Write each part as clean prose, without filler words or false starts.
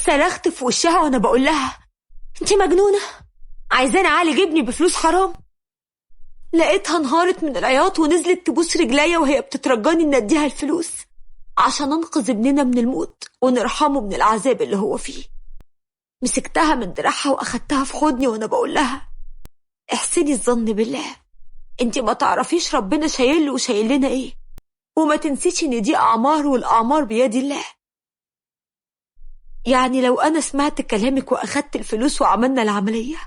صرخت في وشها وانا بقول لها: انت مجنونة؟ عايزاني اعالج ابني بفلوس حرام؟ لقيتها انهارت من العياط ونزلت تبوس رجليا وهي بتترجاني ان اديها الفلوس عشان انقذ ابننا من الموت ونرحمه من العذاب اللي هو فيه. مسكتها من دراعها واخدتها في حضني وانا بقول لها: احسني الظن بالله، انت ما تعرفيش ربنا شايل وشايل لنا ايه، وما تنسيش ان دي اعمار والاعمار بيد الله. يعني لو انا سمعت كلامك واخدت الفلوس وعملنا العملية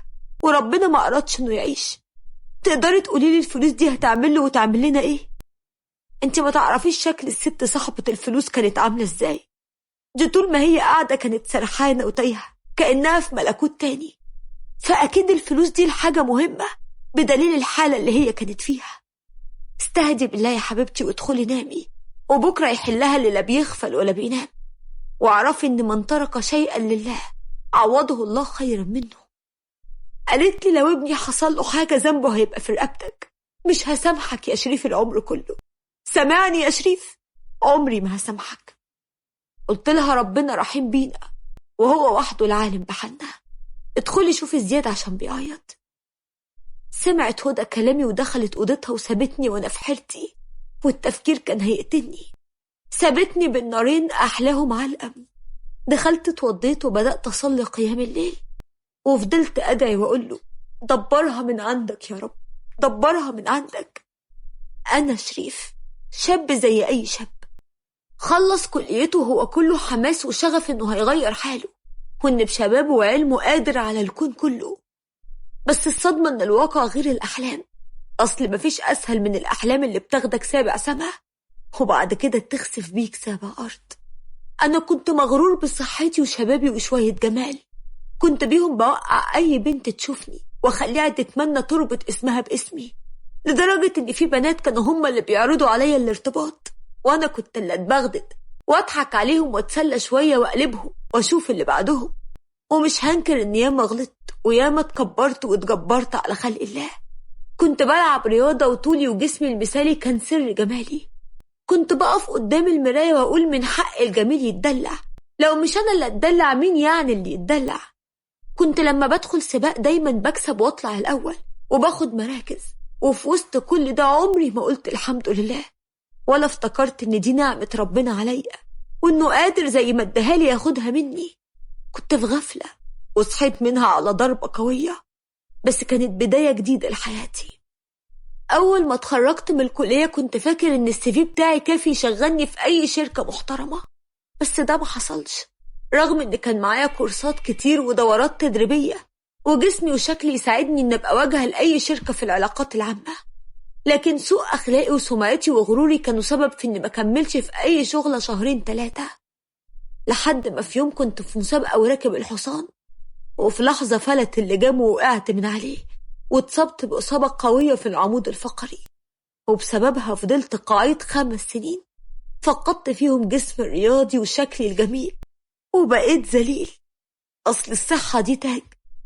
وربنا ما ارادش انه يعيش، تقدري تقولي لي الفلوس دي هتعمل له وتعمل لنا ايه؟ انت ما تعرفيش شكل الست صاحبة الفلوس كانت عاملة ازاي. دي طول ما هي قاعدة كانت سرحانة وتايهة كأنها في ملكوت تاني، فأكيد الفلوس دي الحاجة مهمة بدليل الحالة اللي هي كانت فيها. استهدي بالله يا حبيبتي وادخلي نامي، وبكرة يحلها اللي لا بيغفل ولا بينام، واعرفي ان من ترك شيئا لله عوضه الله خيرا منه. قالت لي: لو ابني حصل له حاجة ذنبه هيبقى في رقبتك، مش هسامحك يا شريف العمر كله، سامعني يا شريف؟ عمري ما هسامحك. قلت لها: ربنا رحيم بينا وهو وحده العالم بحالنا، ادخلي شوفي زياد عشان بيعيط. سمعت هدى كلامي ودخلت اوضتها وسابتني وانا في حيرتي، والتفكير كان هيقتلني. سابتني بالنارين احلاهم علقم. دخلت اتوضيت وبدأت اصلي قيام الليل، وفضلت ادعي واقول له: دبرها من عندك يا رب، دبرها من عندك. انا شريف شاب زي اي شاب، خلص كليته وهو كله حماس وشغف انه هيغير حاله، وان بشبابه وعلمه قادر على الكون كله. بس الصدمة ان الواقع غير الاحلام، اصل مفيش اسهل من الاحلام اللي بتاخدك سابع سما وبعد كده تخسف بيك سابع ارض. انا كنت مغرور بصحتي وشبابي وشوية جمال، كنت بيهم بوقع اي بنت تشوفني واخليها تتمنى تربط اسمها باسمي، لدرجة ان في بنات كانوا هم اللي بيعرضوا عليا الارتباط، وانا كنت اللي اتبغدد واضحك عليهم واتسلى شوية واقلبهم واشوف اللي بعدهم. ومش هنكر ان ياما غلطت وياما اتكبرت واتجبرت على خلق الله. كنت بلعب رياضة وطولي وجسمي المثالي كان سر جمالي. كنت بقف قدام المراية واقول من حق الجميل يتدلع، لو مش انا اللي اتدلع مين يعني اللي يتدلع؟ كنت لما بدخل سباق دايما بكسب واطلع الاول وباخد مراكز، وفي وسط كل ده عمري ما قلت الحمد لله، ولا افتكرت ان دي نعمة ربنا عليا وانه قادر زي ما اداهالي ياخدها مني. كنت في غفلة وصحيت منها على ضربة قوية، بس كانت بداية جديدة لحياتي. أول ما اتخرجت من الكلية كنت فاكر إن السي في بتاعي كافي يشغلني في أي شركة محترمة، بس ده ما حصلش، رغم إن كان معايا كورسات كتير ودورات تدريبية، وجسمي وشكلي يساعدني إن أبقى واجهة لأي شركة في العلاقات العامة. لكن سوء أخلاقي وسمعتي وغروري كانوا سبب في إني ما كملش في أي شغلة 2 3 شهور، لحد ما في يوم كنت في مسابقة وراكب الحصان، وفي لحظة فلت اللجام ووقعت من عليه واتصبت بإصابة قوية في العمود الفقري، وبسببها فضلت قاعد 5 سنين فقدت فيهم جسمي الرياضي وشكلي الجميل، وبقيت ذليل. أصل الصحة دي تاج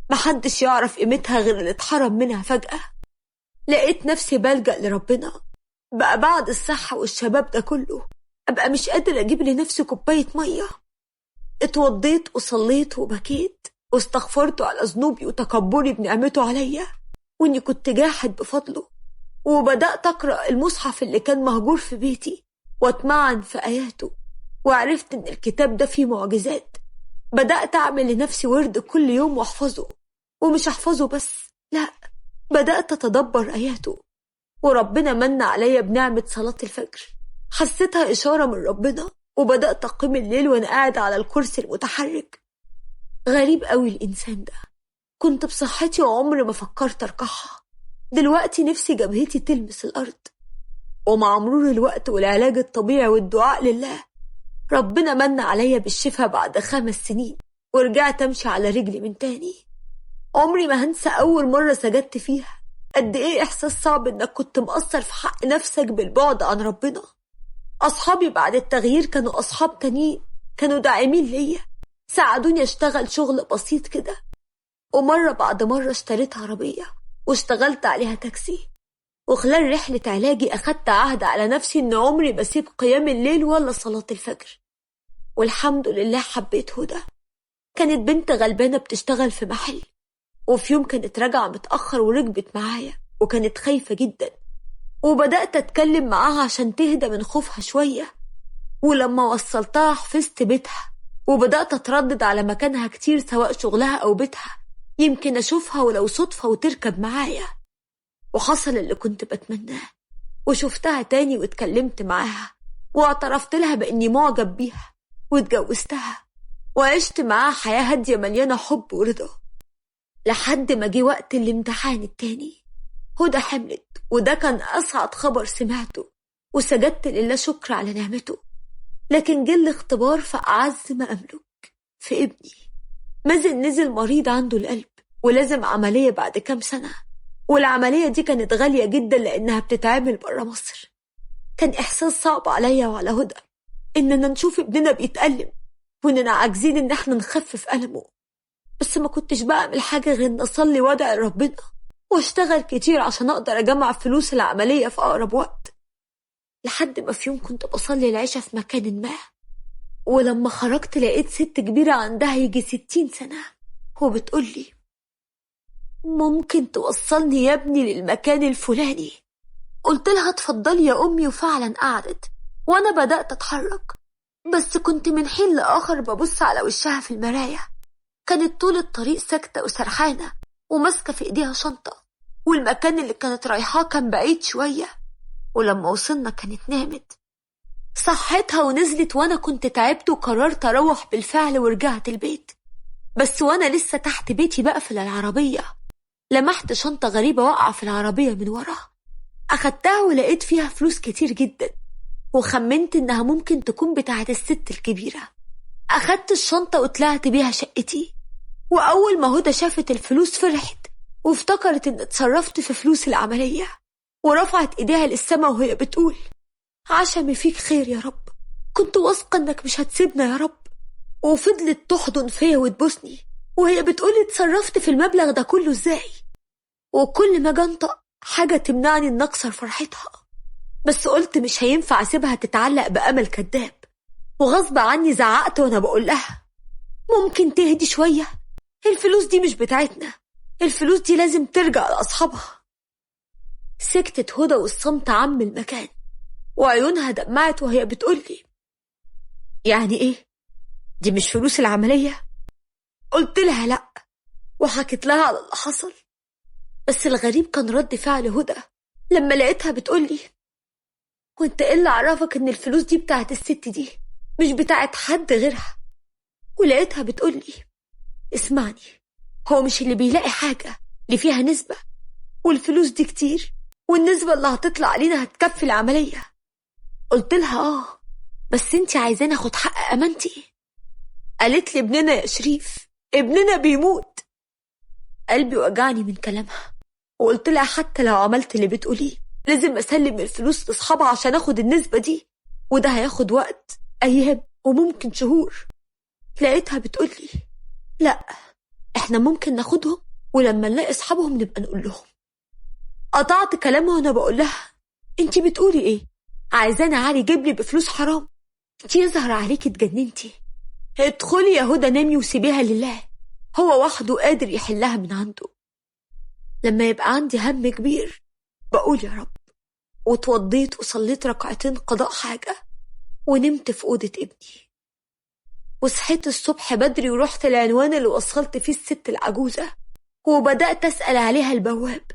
محدش يعرف قيمتها غير اللي اتحرم منها فجأة. لقيت نفسي بلجأ لربنا بقى بعد الصحة والشباب ده كله، أبقى مش قادر أجيب لنفسي كوباية مية. اتوضيت وصليت وبكيت واستغفرت على ذنوبي وتكبري بنعمته عليا وإني كنت جاحد بفضله، وبدأت أقرأ المصحف اللي كان مهجور في بيتي واتمعن في آياته، وعرفت إن الكتاب ده فيه معجزات. بدأت أعمل لنفسي ورد كل يوم وأحفظه، ومش أحفظه بس، لا، بدأت أتدبر آياته. وربنا من عليا بنعمة صلاة الفجر، حسيتها إشارة من ربنا، وبدأت أقيم الليل وأنا قاعد على الكرسي المتحرك. غريب قوي الإنسان ده، كنت بصحتي وعمري ما فكرت أركعها، دلوقتي نفسي جبهتي تلمس الأرض. ومع مرور الوقت والعلاج الطبيعي والدعاء لله، ربنا من عليا بالشفاء بعد 5 سنين، ورجعت أمشي على رجلي من تاني. عمري ما هنسى أول مرة سجدت فيها، قد إيه إحساس صعب إنك كنت مقصر في حق نفسك بالبعد عن ربنا. أصحابي بعد التغيير كانوا أصحاب تانيين، كانوا داعمين ليا، ساعدوني أشتغل شغل بسيط كده. ومرة بعد مرة اشتريت عربية واشتغلت عليها تاكسي. وخلال رحلة علاجي أخدت عهد على نفسي إن عمري بسيب قيام الليل ولا صلاة الفجر، والحمد لله حبيت هدى. كانت بنت غلبانة بتشتغل في محل، وفي يوم كانت راجعة متأخر وركبت معايا وكانت خايفة جدا، وبدأت أتكلم معاها عشان تهدى من خوفها شوية. ولما وصلتها حفظت بيتها وبدأت أتردد على مكانها كتير، سواء شغلها أو بيتها، يمكن أشوفها ولو صدفة وتركب معايا. وحصل اللي كنت بتمناه، وشفتها تاني واتكلمت معاها واعترفت لها بإني معجب بيها، واتجوزتها وعشت معاها حياة هادية مليانة حب ورضا. لحد ما جه وقت الامتحان التاني، هدى حملت، وده كان أسعد خبر سمعته، وسجدت لله شكر على نعمته. لكن جه الاختبار في أعز ما أملك، في ابني مازن. نزل مريض عنده القلب ولازم عملية بعد كام سنة، والعملية دي كانت غالية جدا لأنها بتتعمل برا مصر. كان إحساس صعب عليا وعلى هدى إننا نشوف ابننا بيتألم وإننا عاجزين إن احنا نخفف ألمه، بس ما كنتش بعمل حاجة غير إن أصلي وأدعي ربنا واشتغل كتير عشان أقدر أجمع فلوس العملية في أقرب وقت. لحد ما في يوم كنت بصلي العشاء في مكان ما، ولما خرجت لقيت ست كبيرة عندها يجي 60 سنة وبتقولي ممكن توصلني يا ابني للمكان الفلاني؟ قلت لها اتفضلي يا أمي، وفعلا قعدت وأنا بدأت أتحرك، بس كنت من حين لآخر ببص على وشها في المراية. كانت طول الطريق ساكتة وسرحانة وماسكة في إيديها شنطة، والمكان اللي كانت رايحاه كان بعيد شوية، ولما وصلنا كانت نامت. صحتها ونزلت وأنا كنت تعبت وقررت أروح بالفعل ورجعت البيت. بس وأنا لسه تحت بيتي بقفل العربية لمحت شنطة غريبة وقع في العربية من ورا. أخدتها ولقيت فيها فلوس كتير جدا، وخمنت إنها ممكن تكون بتاعت الست الكبيرة. أخدت الشنطة وطلعت بيها شقتي، وأول ما هدى شافت الفلوس فرحت وافتكرت إن اتصرفت في فلوس العملية، ورفعت إيديها للسما وهي بتقول عشمي فيك خير يا رب، كنت واثقة إنك مش هتسيبنا يا رب. وفضلت تحضن فيا وتبوسني وهي بتقولي اتصرفت في المبلغ ده كله إزاي. وكل ما جنطق حاجة تمنعني إن أكسر فرحتها، بس قلت مش هينفع أسيبها تتعلق بأمل كذاب، وغصب عني زعقت وأنا بقول لها ممكن تهدي شوية، الفلوس دي مش بتاعتنا، الفلوس دي لازم ترجع لأصحابها. سكتت هدى والصمت عم المكان، وعيونها دمعت وهي بتقولي يعني إيه؟ دي مش فلوس العملية؟ قلت لها لأ، وحكيت لها على اللي حصل. بس الغريب كان رد فعل هدى لما لقيتها بتقولي وانت ايه اللي عرفك ان الفلوس دي بتاعت الست دي مش بتاعت حد غيرها؟ ولقيتها بتقولي اسمعني، هو مش اللي بيلاقي حاجة اللي فيها نسبة، والفلوس دي كتير، والنسبة اللي هتطلع علينا هتكفي العملية. قلت لها اه، بس انت عايزاني اخد حق امانتي. قالت لي ابننا يا شريف، ابننا بيموت. قلبي وجعني من كلامها، وقلت لها حتى لو عملت اللي بتقوليه لازم اسلم الفلوس لاصحابها عشان اخد النسبة دي، وده هياخد وقت، ايام وممكن شهور. لقيتها بتقولي لا، احنا ممكن ناخدهم ولما نلاقي اصحابهم نبقى نقول لهم. قطعت كلامها وانا بقول لها انتي بتقولي ايه؟ عايزانا علي يجيب لي بفلوس حرام؟ انتي يظهر عليكي اتجننتي. ادخلي يا هدى نامي وسيبيها لله، هو وحده قادر يحلها من عنده. لما يبقى عندي هم كبير بقول يا رب. وتوضيت وصليت ركعتين قضاء حاجة ونمت في أوضة ابني. وصحيت الصبح بدري ورحت العنوان اللي وصلت فيه الست العجوزة، وبدأت أسأل عليها البواب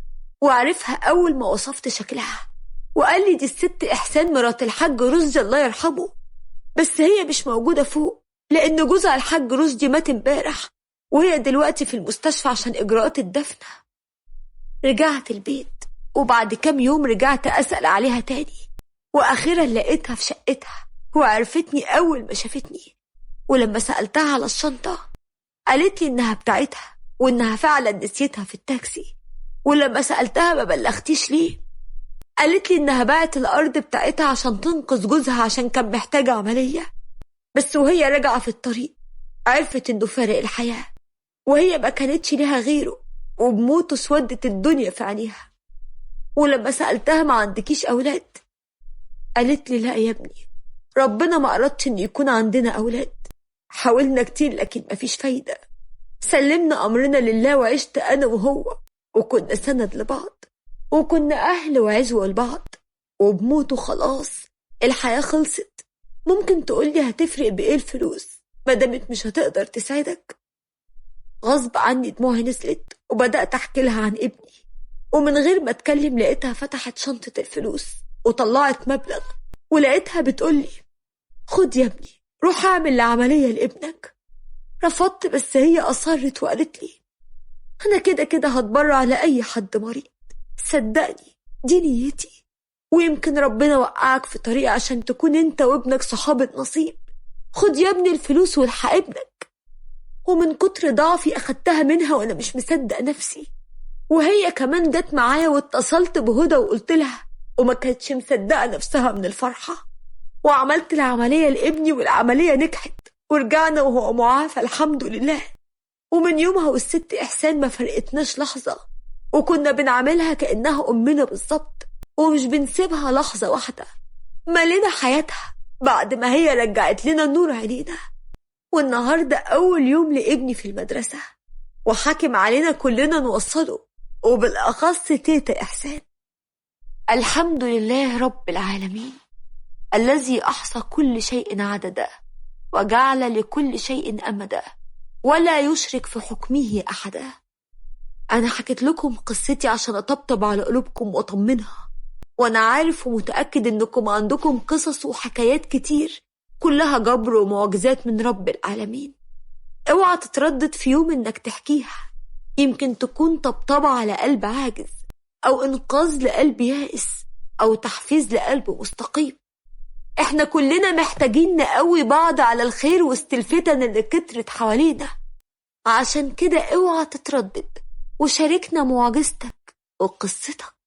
وعرفها أول ما وصفت شكلها، وقال لي دي الست إحسان مرات الحاج رشدي الله يرحمه، بس هي مش موجودة فوق لأن جوزها الحاج رشدي مات امبارح وهي دلوقتي في المستشفى عشان إجراءات الدفنة. رجعت البيت وبعد كام يوم رجعت أسأل عليها تاني، وأخيرا لقيتها في شقتها وعرفتني أول ما شافتني. ولما سألتها على الشنطة قالت لي إنها بتاعتها وإنها فعلا نسيتها في التاكسي. ولما سألتها ما بلغتيش ليه، قالت لي إنها باعت الأرض بتاعتها عشان تنقذ جوزها عشان كان محتاج عملية، بس وهي راجعة في الطريق عرفت إنه فارق الحياة وهي ما كانتش لها غيره، وبموته سودت الدنيا في عينيها. ولما سألتها ما عندكيش أولاد، قالت لي لا يا ابني، ربنا ما أردش إن يكون عندنا أولاد، حاولنا كتير لكن مفيش فايدة. سلمنا أمرنا لله وعشت أنا وهو، وكنا سند لبعض، وكنا أهل وعزوة لبعض. وبموته خلاص الحياة خلصت. ممكن تقولي هتفرق بإيه الفلوس مادامت مش هتقدر تساعدك؟ غصب عني دموعي نزلت وبدأت أحكي لها عن ابني، ومن غير ما أتكلم لقيتها فتحت شنطة الفلوس وطلعت مبلغ، ولقيتها بتقولي خد يا ابني روح اعمل العملية لابنك. رفضت، بس هي أصرت وقالت لي أنا كده كده هتبرع لأي حد مريض، صدقني دي نيتي، ويمكن ربنا وقعك في طريق عشان تكون انت وابنك صحاب النصيب. خد يا ابني الفلوس والحق ابنك. ومن كتر ضعفي أخدتها منها وأنا مش مصدق نفسي، وهي كمان جت معايا واتصلت بهدى وقلت لها، وما كانتش مصدقة نفسها من الفرحة. وعملت العملية لابني والعملية نجحت، ورجعنا وهو معافى الحمد لله. ومن يومها والست إحسان ما فرقتناش لحظة، وكنا بنعملها كأنها أمنا بالظبط، ومش بنسيبها لحظة واحدة. مالنا حياتها بعد ما هي رجعت لنا النور علينا. والنهاردة أول يوم لابني في المدرسة، وحاكم علينا كلنا نوصله، وبالأخص تيتا إحسان. الحمد لله رب العالمين الذي أحصى كل شيء عددا وجعل لكل شيء أمدا ولا يشرك في حكمه أحدا. أنا حكيت لكم قصتي عشان أطبطب على قلوبكم وأطمنها، وأنا عارف ومتأكد إنكم عندكم قصص وحكايات كتير كلها جبر ومعجزات من رب العالمين. اوعى تتردد في يوم إنك تحكيها، يمكن تكون طبطبة على قلب عاجز، أو إنقاذ لقلب يائس، أو تحفيز لقلب مستقيم. احنا كلنا محتاجين نقوي بعض على الخير وسط الفتن اللي كترت حوالينا. عشان كده اوعى تتردد وشاركنا معجزتك وقصتك.